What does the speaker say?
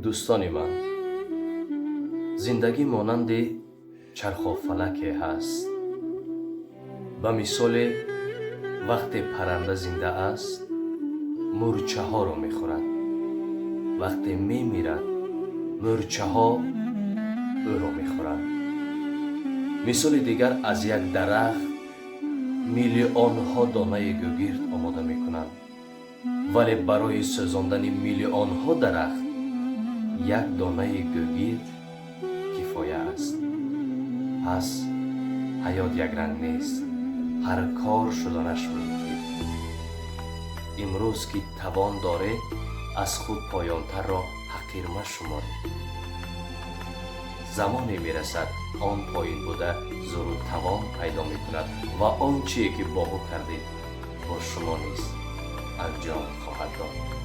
Дӯстони ман, зиндагӣ монанди чархофалаке ҳаст. Ба мисоле, вақте парранда зинда аст, мӯрчаҳоро мехӯрад, вақте мемирад, мӯрчаҳо ӯро мехӯранд. Мисоли дигар: аз як дарахт миллионҳо донаи гӯгирд омода мекунанд, вале барои сӯзондани миллионҳо дарахт як донаи гӯгирд кифоя аст. Пас ҳаёт якранг нест, ҳар кор шуданаш мумкин. Имрӯз ки тавон доред, аз худ поёнтарро ҳақир машуморед. Замоне мерасад, он поин буда зӯру тавон пайдо мекунад ва он чие ки бо ӯ кардед, бо шумо низ анҷом хоҳад дод.